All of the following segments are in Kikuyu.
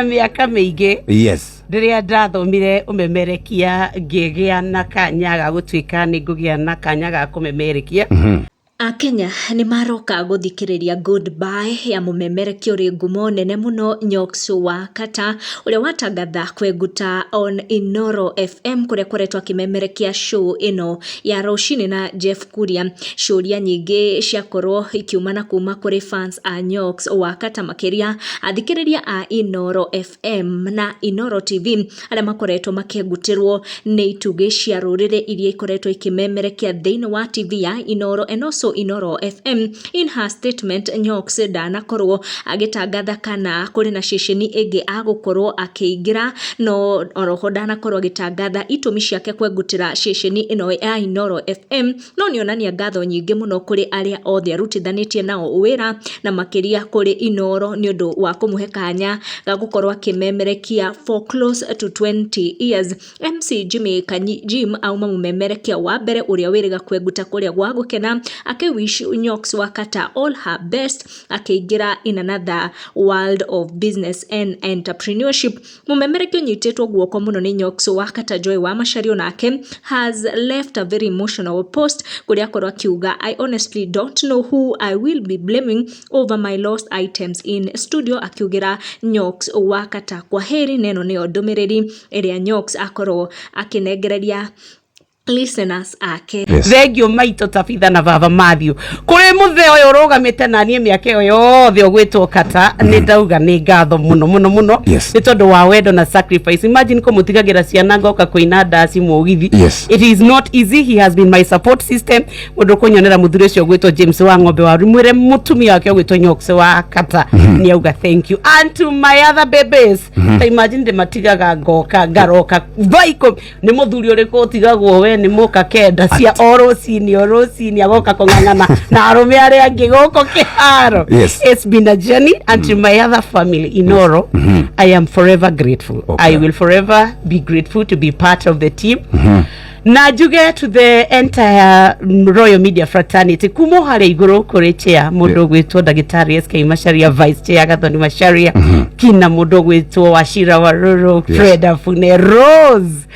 Mĩaka mĩingĩ rĩrĩa ndathomire ũmemerekia, ngĩgĩa na kanya ga gũtuĩka nĩ ngũgĩa na kanya ga kũmemerekia. Akenya nĩ maroka gũthikĩrĩria goodbye ya mũmemerekia ũrĩ ngumo nene mũno Nyox wa Kata, ũrĩa watangatha kwenguta on Inooro FM, kũrĩa akoretwo akĩmemerekia show ĩno ya rũcinĩ na Jeff Kuria. Ciũria nyingĩ ciakorwo ikiumana kuma kũrĩ fans a Nyox wa Kata, makĩria athikĩrĩria a Inooro FM na Inooro TV, arĩa makoretwo makĩengutĩrwo nĩ itugĩ cia rũrĩrĩ iria ikoretwo ikĩmemerekia thĩinĩ wa TV ya Inooro and also Inooro FM. In her statement, Nyox ndanakorwo agĩtangatha kana kũrĩ na ceceni ĩngĩ agũkorwo akĩingĩra, no oroho ndanakorwo agĩtangatha itũmi ciake kwengutĩra ceceni ĩno ya Inooro FM, no nĩonania ngatho nyingĩ mũno kũrĩ arĩa othe arutithanĩtie nao wĩra, na makĩria kũrĩ Inooro nĩ ũndũ wa kũmũhe kanya ga gũkorwo akĩmemerekia for close to 20 years. MC Jimmy Kanyi Jim auma mũmemerekia wa mbere ũrĩa wĩrĩga kwenguta kũrĩa gwa gũkena, akĩwish Nyox wa Kata all her best akĩingĩra in another world of business and entrepreneurship. Mũmemerekia ũnyitĩtwo guoko mũno nĩ Nyox wa Kata, Joy wa Macharia, nake has left a very emotional post kũrĩa akorwo akiuga, "I honestly don't know who I will be blaming over my lost items in studio," akiugĩra Nyox wa Kata kwa heri, na ĩno nĩyo ndũmĩrĩri ĩrĩa Nyox akorwo akĩnengereria listeners ake. Thengio maitũ Tabitha na baba Matthew, kũrĩ mũthee ũyũ ũrũgamĩte na niĩ mĩaka ĩyo yothe ũgwĩtwo Kata, nĩ ndauga nĩ ngatho mũno mũno mũno nĩ tondũ wa wendo na sacrifice. Imagine kũmũtigagĩra ciana ngoka kũina ndaci mũgithi. It is not easy. He has been my support system. Mũndũ kũnyonera mũthuri ũcio ũgwĩtwo James wa Ng'ombe wa mwĩre mũtumia wake ũgwĩtwo Nyox wa Kata nĩ auga thank you. And to my other babies, ta imagine ndĩmatigaga ngoka ngaroka thaa 10. Nĩ mũthuri ũrĩkũ ũtigagwo we nĩ mũka 9 cia o rũcinĩ, o rũcinĩ agoka kũng'ang'ana na arũme arĩa angĩ gũkũ kĩharo? It's been a journey. And to my other family Inoro, I am forever grateful. I will forever be grateful to be part of the team. Na njuge to the entire Royal Media fraternity, kuma harĩa igũrũ kũrĩ chair mũndũ ũgwĩtwo ndagĩtarĩ SK Macharia, vice chair Gathoni Macharia, kina mũndũ ũgwĩtwo Wachira Waruru, Fred Afune, Rose,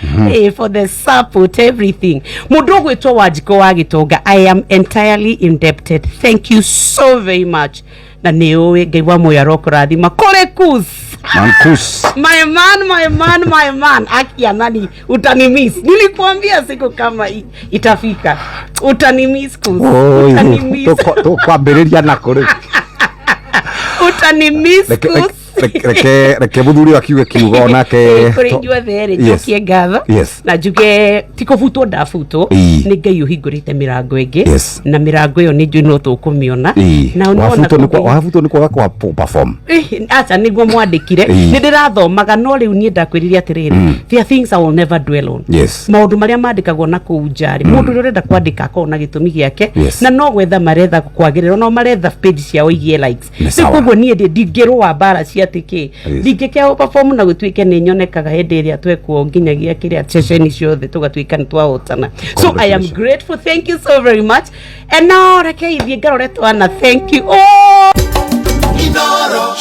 for the support, everything. Mũndũ ũgwĩtwo Wanjikũ wa Gĩtonga, I am entirely indebted. Thank you so very much, na nĩ ũĩ Ngai wa muoyo arokũrathima. Kũrĩ Kus. Mankus. My man, my man, my man, akia nani, utanimiss. Nilikuambia siku kama hii itafika. Utanimiss, Kus. Utanimiss. Tũkwambĩrĩria nako rĩu. Utanimiss, Kus. Reke mũthuri akiuge kiugo onake. Kũrĩ inyuothe rĩ, njokie ngatho na njuge ti kũbutwo ndabutwo, nĩ Ngai ũhingũrĩte mĩrango ĩngĩ, na mĩrango ĩyo nĩ njũĩ no tũkũmĩona. Na nĩwona Wabutwo nĩ kwaga kwa perform? Aca, nĩguo mwandĩkire. Nĩ ndĩrathomaga, no rĩu niĩ ndakwĩrire atĩrĩrĩ, there are things I will never dwell on. Maũndũ marĩa mandĩkagwo na kũu nja rĩ, mũndũ ũrĩa ũrenda kwandĩka akorwo na gĩtũmi gĩake, na no gwetha maretha kwagĩrĩrwo, no maretha page ciao igie likes. Nĩ Rĩu sawa. koguo niĩ ndingĩrũa mbara cia atĩ kĩ, ndingĩkĩa perform na gũtuĩke nĩ nyonekaga hĩndĩ ĩrĩa twekwo nginyagia kĩrĩa ceceni ciothe tũgatuĩka nĩ twahotana. So I am Congratulations. grateful. Thank you so very much. And now reke ithiĩ ngarore twana. Thank you. Oh! Inoro.